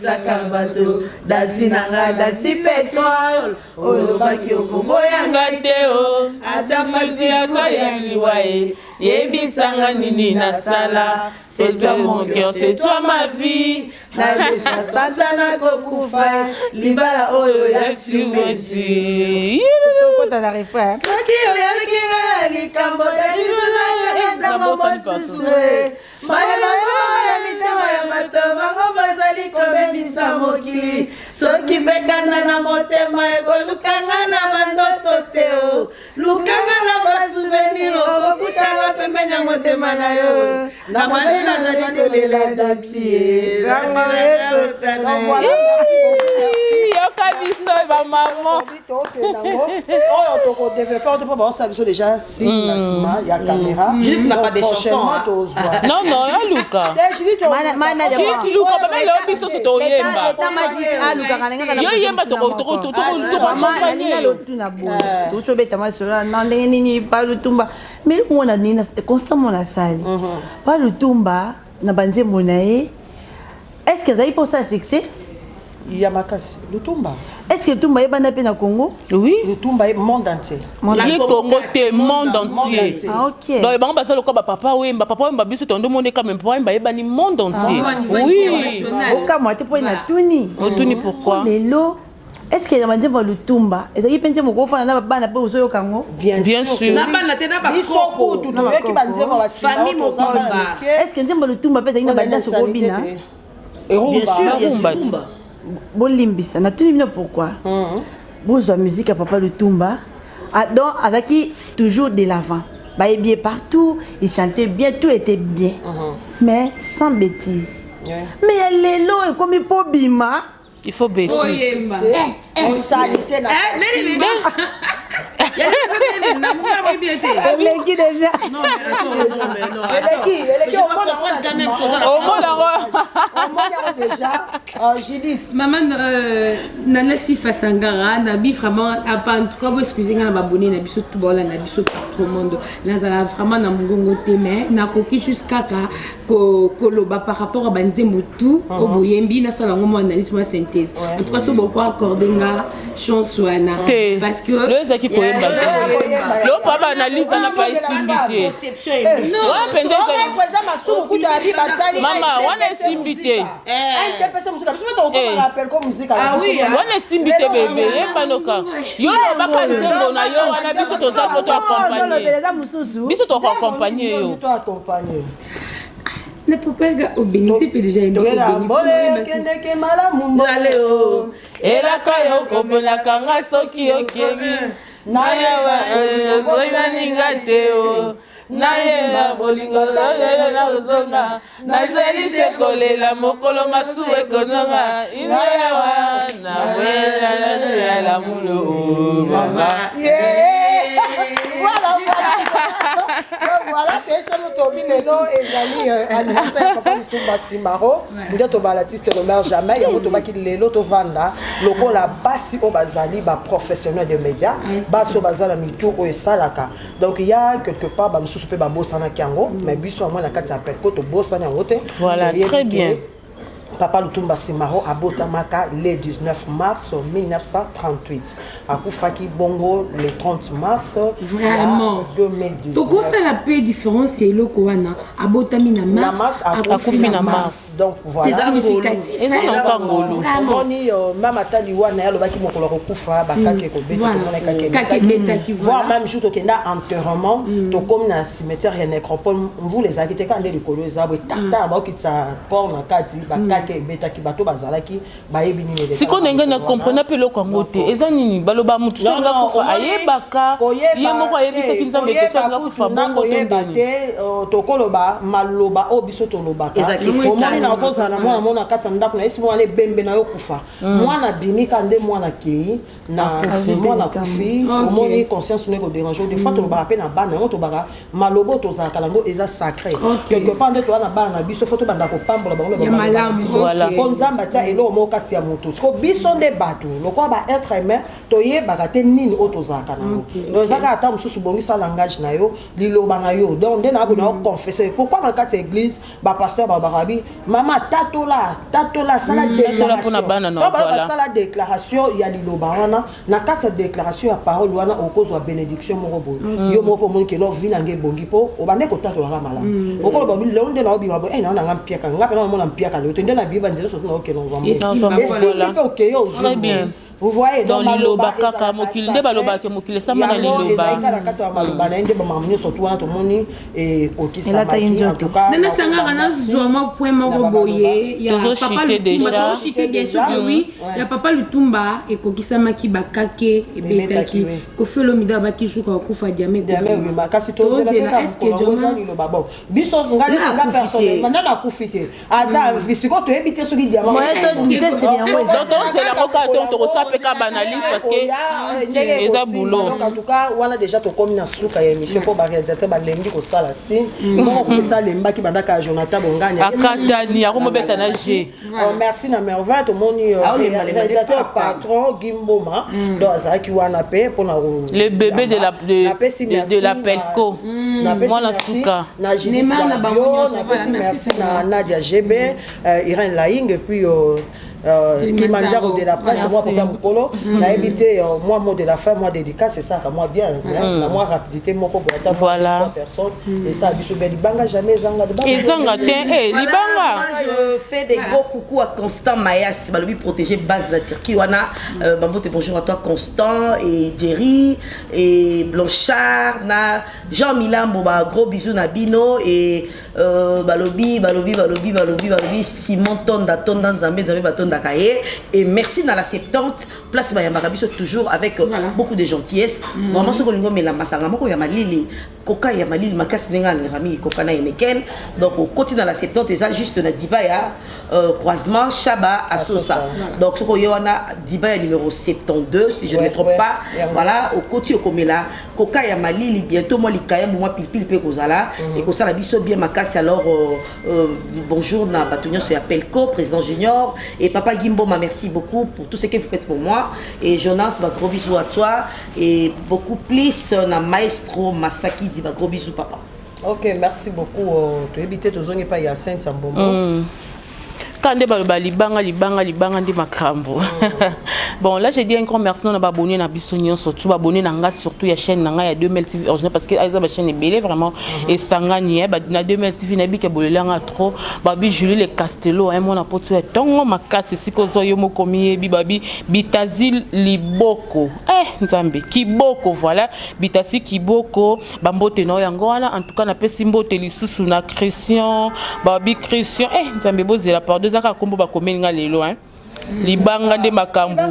Bebisaka bato. Dati na ngai, dati pétrole, olobaki okoboya Nga te o. Ata pasi ata ya liwa ye, yebisanga nini nasala. C'est toi mon cœur, c'est toi ma vie. Nayebisa Satana kokufa, libala oyo ya Sur mesure. Tokota na refrain. Soki oyoki nga na likambo, tatitunaka ntango mosusu, mayeba ya mitema ya bato, bango bazali kobebisa mokili. Soki mpe kanda na motema ekolukanga na bandoto te, o lukanga na basouvenir, okokutanga pembeni ya motema na yo na mane nazali kolela dati. Voilà, merci beaucoup. Yoka biso bamama. Tokende oyo tokodéveloppe te, mpo baosala biso déjà signe na nsima ya caméra. Judith n'a pas des chansons, hein. Tozwa. Non, aluka. Judith. Luka babele oyo, biso so toyemba. Eta magique alukaka na ngaka. Yo yemba. Nalinga lotuna boye, touti obeta masolo na ndenge nini pa Lutumba, mais eloko mona nini constant mona asali pa Lutumba na banzembo na ye, est ce que azali mposa succès? Ya makasi, Lutumba. Est ce que Lutumba ayebanda mpe na Congo? Oui. Lutumba ye monde entier. Ye Congo te, monde entier. Ah, ok. Donc bango baza lokola bapapa Wemba. Papa Wemba, biso tondo monde quand même. Papa Wemba ayebani monde entier, oui. Okamwa te mpo ye natuni. Otuni pourquoi? Lelo, est ce que na banzembo ya Lutumba ezalaki mpe nzembo kofanda na bana mpe ozoyoka yango? Bien sûr. Na bana te, na Biso bakoko. kutu toyoki banzembo. Famille mobimba. Est ce que nzembo ya Lutumba mpe ezalaki na badanse okobina? Bien sûr, il y a du Rumba. rumba. Bolimbisa, natuni bino pourquoi bozwa musique ya papa Lutumba. Ah, donc azalaki toujours de l'avant, bayebi ye partout, il chantait bien, tout était bien, mais sans bêtise. Mais ya lelo ekomi mpo bima. Il faut bêtise. Oyemba. Salité na. Eleki déjà. Eleki, eleki, omona yango na nsima. Omona yango. Omoni yango déjà, Judith. Maman Nana Sifa Sangara, nabi vraiment apa, en tout cas bo excusez nga na babone na biso tout, baola na biso partout au monde. Nazala vraiment na mongongo te, mais nakoki juste kaka koloba par rapport à banzembo tout oyo boyembi, nasala yango mwa analyse, mwa synthèse. En tout cas so boko accorde nga chance wana. Te. Parce que Lelo ezalaki koyemba, lelo mpa baanalyse wana pa esimbi te. Wana mpenza ezali Président Masumu kutu abi basali. Mama, wana esimbi te. NTPC musika, biso mpe tokokoma rappel ko musika. Ah oui, hein. Wana esimbi te, bebe, yembanoka yo, lobaka nzembo na yo wana, biso toza po Ozolobela toaccompagne. eza mosusu. Biso tokoaccompagne yo. To accompagne. Na papa ga obénité mpe déjà yemba. Toyela mbole. Obénité. Okendeke malamu mbole. Elaka yo komelaka nga soki okebi, nayeba ozozaninga te o, nayeba bolingo lelo na kozonga, nazali se kolela mokolo masu ekozonga inoyawa na wela lamulo mama. Yeah. Voilà. Donc, voilà, toyesano tobi lelo ezali anniversaire ya papa Lutumba Simaro, nde tobala artiste ne meurt jamais. Yango tobaki lelo tovanda lokola basi oyo bazali baprofessionnel de média, basi oyo baza na mitu oyo esalaka. Donc ya quelque part bamosusu mpe babosanaki yango, mais biso yango na kati ya Pelco tobosani yango te. Voilà, Toyebi très ke bien. Papa Lutumba Simaro abotamaka le 19 mars 1938, akufaki bongo le 30 mars Vraiment. ya 2019. Tokosala mpe différence ya eloko wana, abotami na Na mars, mars, akufi na mars. Donc C'est voilà. significatif. Eza na nkangolu. Vraiment. Omoni, mama ata liwa na ye, alobaki mokolo akokufa bakake kobeta. Voilà. Tomona kake. Kake ebetaki, voire voilà. même jour tokenda enterrement, tokomi na cimetière ya nécropole, mvula ezalaki te, kaka nde likolo eza boye, tata baokitisa corps na kati, bakake ebetaki, bato bazalaki bayebi nini elekaka. Sikoyo ndenge na wana. comprena mpe eloko yango te, eza nini? Baloba motu soki alinga kufa ayebaka ye moko, ayebisaki Nzambe ke soki alinga kufa bongo to koyeba ndeni. Te, tokoloba maloba oyo biso tolobaka. Ezalaki Omoni na efficace. kozala na mwana mona kati ya ndako na yesi, mwana ebembe na yo kufa, mwana abimi ka nde mwana akei na mwana akufi. Omoni conscience no ekodérange. Des fois tolobaka mpe na bana yango, tolobaka maloba oyo tozalaka nango eza sacré. Quelque part nde toza na bana na biso, fo tobanda kopambola bango na Ya bamaloba na malamu. biso. Voilà. Mpo Nzambe atia eloko moko kati ya motu. Siko biso nde bato lokola ba être humain, toyebaka te nini oyo tozalaka nango. Donc eza kaka ata mosusu, bongisa langage na yo, liloba na yo. Donc nde na bona oconfesse. Pourquoi na kati ya église bapasteur balobaka bi mama tatola, tatola, sala Tatola mpona bana na déclaration? voilà. Basala déclaration ya liloba wana. Na kati ya déclaration ya parole wana, okozwa bénédiction moko boye. Yo moko omoni ke no vi na nge ebongi, mpo obande kotatolaka malamu. Okoloba bi lelo nde naobima boye, nao nanga mpiaka, nga mpe naomona mpiaka lelo te. Nde nabiba nzela soki naokende ozwa Nazwa mbongo. mbongo. Esimbi mpe okeye ozwi Très bien. mbongo. Vous voyez? Donc, maloba liloba kaka, ezalaka mokili nde sacré. balobaka mokili esama na Yango liloba. ezali kaka na kati ya maloba na ye nde bamakambo nyonso tu wana tomoni ekokisamaki. Elataki En nzoto. tout cas, Nana sangaka, nazwa mwa point moko Na boye ya Tozochite papa Lutumba. déjà. Tozochite, bien sûr que oui. Ouais. Ya papa Lutumba ekokisamaki, bakake Ebetaki, ebetaki. oui. Kofi Olomide abaki jour akufa, diame Diame obima, kasi tozela mpe tozela kaka est-ce que mokolo yango eza diamant liloba. Bon, biso nga neti nga Nana akufi te. personnellement, nana akufi te, aza en vie. Sikoyo toyebi te soki diamant Moyen toteseli yango eza. Donc tozela yango kaka, to tokosala mpe ka baanalyse parce que eza boulot. Donc en tout cas, wana déjà tokomi na suka ya émission, mpo baréalisateur balembi kosala signe moko kopesa. Alembaki bandaka ya Jonathan Bongani. Akatani akomobeta na g. Merci na Mervin. Tomoni Aolemba lemba réalisateur nde papa. patron Gimboma, donc azalaki wana mpe mpona Le bébé de la- Napesi merci de la Pelco. napesi Mwana merci suka. na Judith Neymar na bango Babio, nyonso, napesi voilà, merci merci na Nadia GB, Irène Laing et puis Kilimanjaro. Kilimanjaro de la presse. Merci. Moi papa mokolo nayebi te, moi mot de la fin, moi dédicace esalaka moi bien, hein, na moi rapidité moko boye, ata Voilà. trois personnes esala biso bien. Libanga jamais ezanga, libanga Ezanga te, eh, Voilà, libanga. moi, je fais des gros coucou à Constant Mayas, balobi protégé base de la Turquie wana. Bambote, bonjour à toi Constant et Jerry et Blanchard na Jean Milambo, ba gros bisous na bino. Et balobi balobi balobi balobi balobi Simon Tonda Tonda, Nzambe Nzambe batonda kaye. Et merci na la 70 place bayambaka biso toujours avec Voilà. beaucoup de gentillesse. Vraiment, soki olingi omela masanga moko ya malili, koka ya malili makasi ndenge alingaka mingi koka na Heineken, donc okoti na la 70, eza juste na diba ya croisement Shaba Asosa. Donc soki oye wana diba ya numéro 72, si je ne me trompe pas, Yango. voilà, okoti, okomela koka ya malili, bientôt mwa likayambo, mwa pilipili mpe ekozala, ekosala biso bien makasi. Alors bonjour na bato nyonso ya Pelco, président Junior et papa Gimboma, merci beaucoup pour tout ce que vous faites pour moi. Et Jonas, ba gros bisous à toi et beaucoup plus na maestro Masaki di, ba gros bisous papa. Ok, merci beaucoup. Toyebi te, tozongi epai ya Sainte ya Mbombo. Ka nde baloba libanga, libanga, libanga nde makambo. Bon, là j'ai dit un grand merci na baabonné na biso nyonso, tout baabonné na nga, surtout ya chaîne na nga ya 2000 TV original, parce que eza bachaîne ebele vraiment esangani na 2000 TV. Nayebi ke bolelanga trop. Babi Julie Le Castello, mwana poto ya ntongo makasi, esika ozwa yo moko miyebi. Babi Bitazi Liboko, Nzambe Kiboko, voilà, Bitasi Kiboko, bambote na oyo yango wana. En tout cas napesi mbote lisusu na Christian, babi Christian, Nzambe bozela, pardon, eza kaka kombo bakomeli nga lelo, hein. Libanga nde makambo.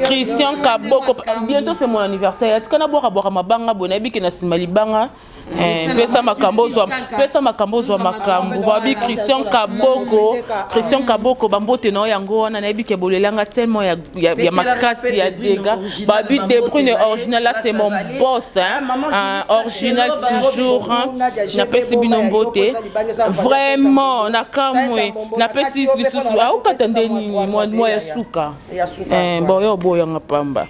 Christian Kaboko, bientôt c'est mon anniversaire, atika nabwakabwaka mabanga boye. Nayebi ke na nsima libanga, pesa makambo ozwa, pesa makambo ozwa makambo. Babi Christian Kaboko, Christian Kaboko, bambote na oyo yango wana. Nayebi ke bolelanga tellement ya makasi ya dega. Babi Debrune original, là c'est mon boss, hein, original toujours, hein. Napesi bino mbote vraiment, nakamwe. Napesi lisusu aokata nde nini mwa ya suka. Ya suka. Bon, oyo boyanga pamba.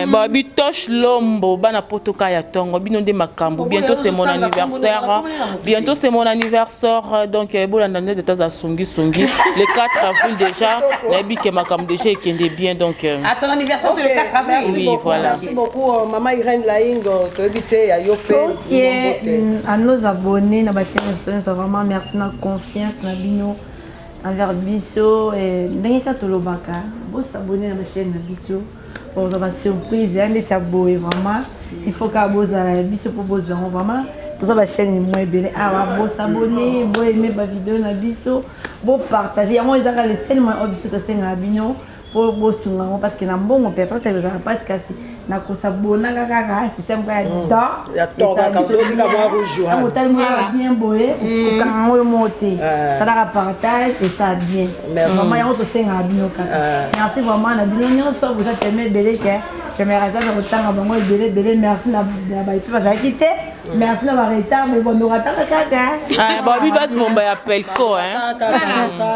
Babi Toche Lombo, bana potoka ya ntongo, bino nde makambo. Bientôt c'est mon anniversaire, bientôt c'est mon anniversaire, donc bolanda nde taza songisongi le 4 avril. Déjà nayebi ke makambo déjà ekende bien, donc À ton anniversaire, c'est le 4 avril. Merci Oui, beaucoup, voilà. Merci beaucoup, Maman Irène Laing, toyebi te ya yo mpe. Ok, à nos abonnés na bachaîne biso nyonso, vraiment merci na confiance na bino envers biso. Ndenge kaka tolobaka, bosabonner na bachaîne na biso, bozwa basurprise ya ndeti ya boye. Vraiment il faut kaka bozala ya biso mpo bozwa yango. Vraiment toza bachaîne mwa ebele awa. Bosabonner, boaimer bavideo na biso, bopartage. Yango ezaka le seul moyen oyo biso tosengaka bino mpo bosunga yango, parce que na mbongo peut-être ezala mpasi, kasi na kosabonaka kaka système kaka ya Ya to kaka, otika mwa rouge wana. Otali moyaka bien boye, okanga yango yo moko te, salaka partage, esala bien. Merci. Vraiment yango tosengaka bino kaka. Merci vraiment na bino nyonso, boza teme ebele ke. Caméra eza kotanga bango ebele ebele. Merci na baepe bazalaki te, merci na baretard, bobondoka tanga kaka. Babi basi momba ya Pelco, hein.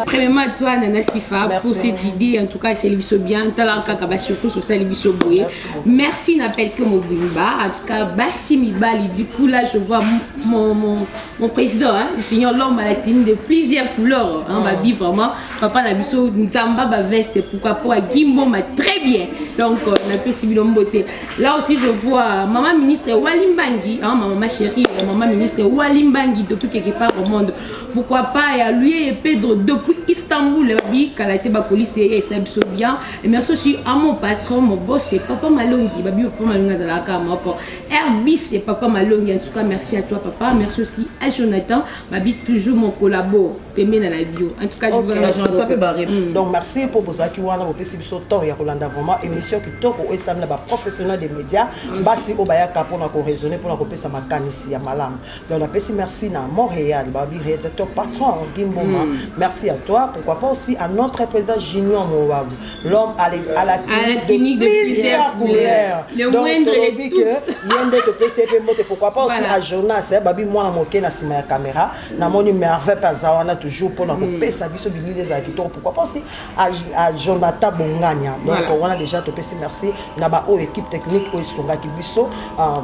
Premièrement, toi, Nana Sifa, pour cette idée, en tout cas, c'est biso bien. Tala kaka ba surtout sur ça biso boye. Merci na Pelco mobimba. En tout cas, basi mibali, du coup là, je vois mon président, hein, Junior, l'homme à la tenue de plusieurs couleurs, hein, va dire vraiment papa na biso nzamba ba veste, pourquoi pas Gimbo ma très bien. Donc on a pu beauté. Là aussi je vois maman ministre Walimbangi, hein, maman ma chérie, maman ministre Walimbangi depuis quelque part au monde. Pourquoi pas et à lui et Pedro depuis Istanbul, babi kalate ba police et ça biso bien. Et merci aussi à mon patron, mon boss, c'est papa Malongi, babi papa Malongi azalaka moko. Airbus c'est papa Malongi. En tout cas, merci à toi papa, merci aussi à Jonathan, babi toujours mon collabo, pembe na la bio. En tout cas, je vous remercie beaucoup. Donc merci pour bozalaki wana, bopesi biso temps ya kolanda vraiment émission kitoko oyo esalami na baprofessionnel des médias, basi oyo bayaka mpona koraisonner, mpona kopesa makanisi ya malamu. Donc napesi merci na Montréal, babi réalisateur patron Gimboma, merci à toi. Pourquoi pas aussi à notre président Junior Mowabu, l'homme à la tunique de plusieurs couleurs, le donc tolobi que ye nde topesi ye mpe mbote. Pourquoi pas aussi à Jonas, babi mwana moke na nsima ya caméra. Namoni Merveille mpe aza wana toujours mpona kopesa biso bilili ezala kitoko. Pourquoi pas aussi à Jonathan Bongania. Donc wana déjà topesi merci na baoyo équipe technique oyo esungaki biso.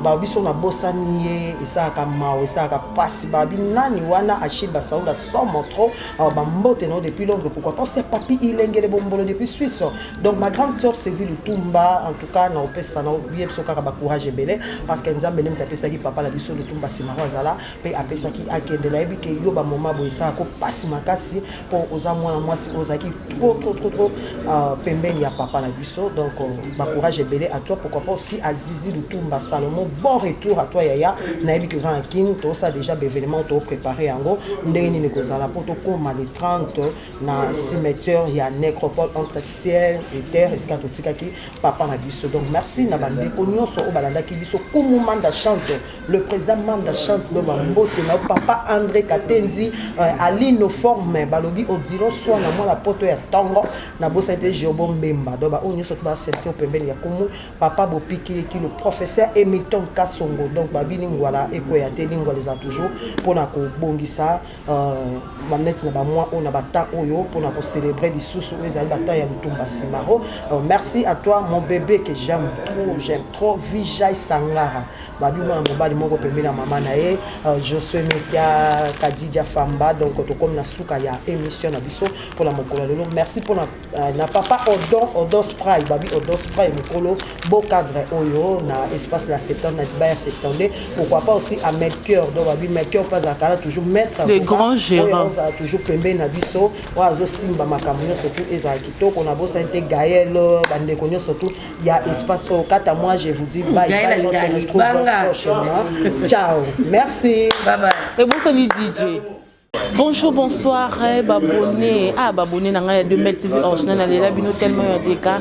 Babiso nabosani ye, esalaka mawa, esalaka mpasi. Babi nani wana, Achille Basaunda somo trop, bambote na yo depuis Londres. Pourquoi pas aussi Papi Ilengele Bombolo depuis Suisse. Donc ma grande sœur Sylvie Lutumba, en tout cas na opesa na ye biso kaka bacourage ebele, parce que Nzambe nde moto apesaki papa na biso Lutumba Simaro azala mpe apesaki akende. Nayebi ke yo bamoma boye esalaka pasi makasi mpo oza mwana mwasi oyo ozalaki trop trop trop trop pembeni ya papa na biso. Donc bacourage ebele à toi. Pourquoi pas aussi à Zizi Lutumba Salomon, bon retour à toi yaya. Nayebi ke oza na Kine, tozosala déjà baévénement, topréparé yango ndenge nini kozala mpo tokóma le 30 na cimetière ya nécropole entre ciel et terre, esika totikaki papa na biso. Donc merci na bandeko nyonso oyo balandaki biso. Kumu Manda Chante, le président Manda Chante, do bambote na papa André Katendi, Alino Forme, balobi Odilon Swana, mwana poto ya ntongo. Nabosani te Jobo Mbemba. Donc baoyo nyonso to basentir pembeni ya kumu papa Bopikiliki, le professeur Hamilton Kasongo. Donc babini ngwala ekweya te, lingwala eza toujours mpona kobongisa baneti na bamwa oyo na bata oyo mpona kocélébrer lisusu oyo ezali bata ya Lutumba Simaro. Merci à toi mon bébé que j'aime trop, j'aime trop, Vijay Sangara, babi mwana mobali moko pembeni na mama na ye, Josue Mekia Kadidia Famba. Donc tokomi na suka ya émission na biso mpona mokolo ya lelo. Merci mpona na papa Odon, Odon Spray, babi Odon Spray, mokolo beau cadre oyo na espace la 70 na diba ya 72. Pourquoi pas aussi à Melchior, donc babi Melchior mpe azalaka na toujours maître le grand gérant. Ozala toujours pembeni na biso, oyo azosimba makambo nyonso tu ezala kitoko. Nabosani te Gael, bandeko nyonso tu ya espace oyo. Kata moi je vous dis bye bye, on se retrouve prochainement. Ciao, merci. Bye bye. Ebosani DJ. Bonjour, bonsoir, babonné. Ah, babonné, na ngai ya 2000 TV original, nalela bino tellement ya deka.